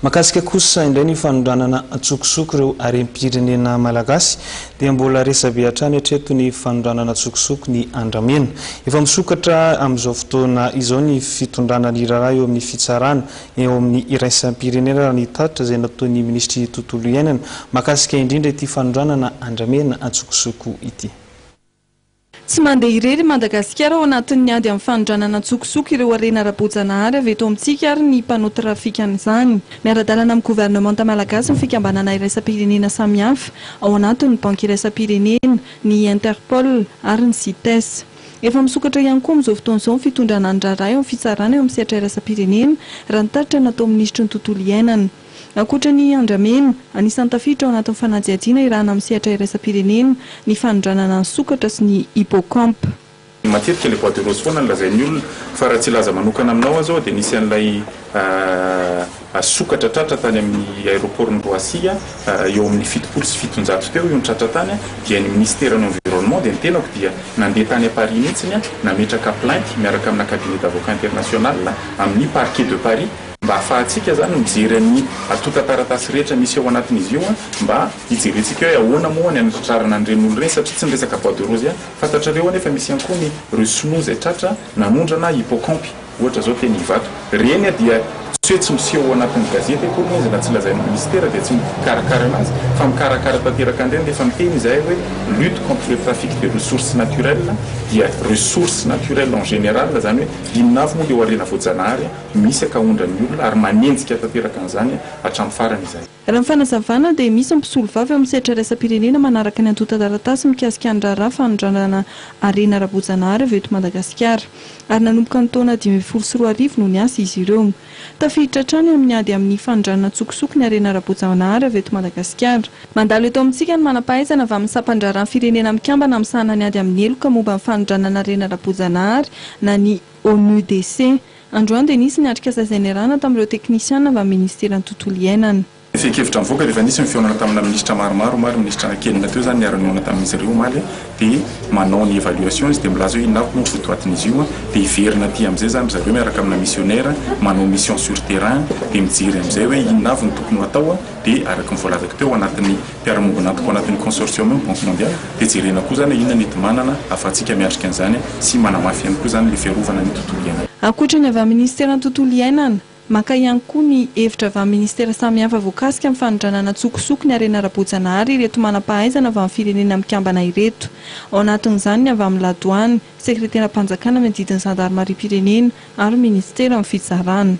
Mahakasika kosa indray ny fanondranana an-tsokosoko ireo harem-pirenena malagasy dia mbola resabe hatrany hatreto ny fanondranana an-tsokosoko ny andramena. Efa misokatra amin'izao fotoana izao ny fitondrana ny raharaha eo amin'ny fitsarana eo amin'ny iraisam-pirenena raha ny tatitra izay nataon'ny minisitry ny tontolo iainana mahakasika indrindra ity fanondranana andramena an-tsokosoko ity. Tsy mandeha irery i Madagasikara ao anatin'ny ady amin'ny fanondranana an-tsokosoko ireo harena ara-boajanahary avy eto amintsika ary ny mpanao trafikan'izany. Miara-dalana amin'ny governemanta malagasy ny fikambanana iraisam-pirenena samihafa, ao anatin'ny Banky iraisam-pirenena, ny Interpol ary ny Cites. Efa misokatra ihany koa amin'izao fotoana izao ny fitondrana ny raharaha eo amin'ny fitsarana eo amin'ny sehatra iraisam-pirenena, raha ny tatitra nataon'ny minisitry ny tontolo iainana. Ankoatra ny andramena, anisan'ny tafiditra ao anatin'ny fanadihadiana irahana amin'ny sehatra iraisam-pirenena ny fanondranana ny sokatra sy ny hippocampe. Matetika ilay bois de rose foana no lazain'ny olona fa raha tsy hilaza manokana aminao aho izao dia nisy an'ilay sokatra tratra tany amin'ny aéroport-n'i Roissy eo amin'ny 770 teo io no tratra tany dia ny minisiteran'ny environnement dia ny tenako dia nandeha tany à Paris mihitsiny nametraka plainte miaraka amina cabinet d'avocat international amin'ny parquet de Paris Mba ahafahantsika izany mijery an'ny antontan-taratasy rehetra misy ao anatin'izy io mba hijerentsika hoe ahoana moa ny hanatratrarana an'ireny olona ireny satria tsy ny resaka bois de rose ihany. Fantatrareo anefa misy ihany koa ny ireo sinoa izay tratra nanondrana hippocampe ohatra izao teny Ivato. Ireny dia tsy hoe tsy miseho ao anatin'ny gazety akory ilay izy na tsy lazain'ny ministera dia tsy mikarakara anazy fa mikarakara tanteraka an'ireny rehefa miteny izahay hoe lutte contre le trafic des ressources naturelles dia ressources naturelles en général izany hoe inona avy moa ireo harena voajanahary Misy akaondran'ny olona ary manenjika tanteraka an'izany hatramin'ny farany izahay. Raha ny fanazavana dia misy ny mpisolovava eo amin'ny sehatra iraisam-pirenena manaraka ny antontan-taratasy mikasika ny raharaha fanondranana harena ara-boajanahary avy eto Madagasikara. Ary nanomboka ny taona 2015 no niasa izy ireo. Tafiditra hatrany amin'ny ady amin'ny fanondranana an-tsokosoko ny harena ara-boajanahary avy eto Madagasikara. Mandalo eto amintsika ny manam-pahaizana avy amin'ny sampan-draharahan'ny Firenena Mikambana misahana ny ady amin'ny heloka momba ny fanondranana harena ara-boajanahary na ny ONUDC. Androany dia nisy ny atrikasa izay niarahana tamin'ireo teknisiana avy amin'ny Ministeran'ny Tontolo Iainana. Ny fehin-kevitra nivoaka dia efa nisy ny fihaonana tamina minisitra maromaro omaly, minisitra anaky-enina teo izany niara-nihaona tamin'izy ireo omaly dia manao ny évaluation izy dia milaza hoe inona avy moa ny votoatin'izy io dia hiverina aty amin'izay izany ry zareo miaraka amina missionnaire manao mission sur terrain dia mijery amin'izay hoe inona avy no tokony ho atao dia araka ny voalazako teo anatin'ny mpiara-miombon'antoka ao anatin'ny consortium io ny Banque mondiale dia jerena koa izany hoe inona ny enti-manana ahafahantsika miatrika an'izany sy manamafy ihany koa izany ilay fiarovana ny tontolo iainana. Ankoatra ny avy amin'ny Minisiteran'ny Tontolo iainana, maka ihany koa ny hevitra avy amin'ny Minisitera samihafa voakasika amin'ny fanondranana an-tsokosoko ny harena ara-boajanahary ireto manam-pahaizana avy amin'ny Firenena Mikambana ireto. Ao anatin'izany ny avy amin'ny Ladoany, Sekreteram-panjakana miadidy ny Zandarimariam-pirenena ary Minisiteran'ny Fitsarana.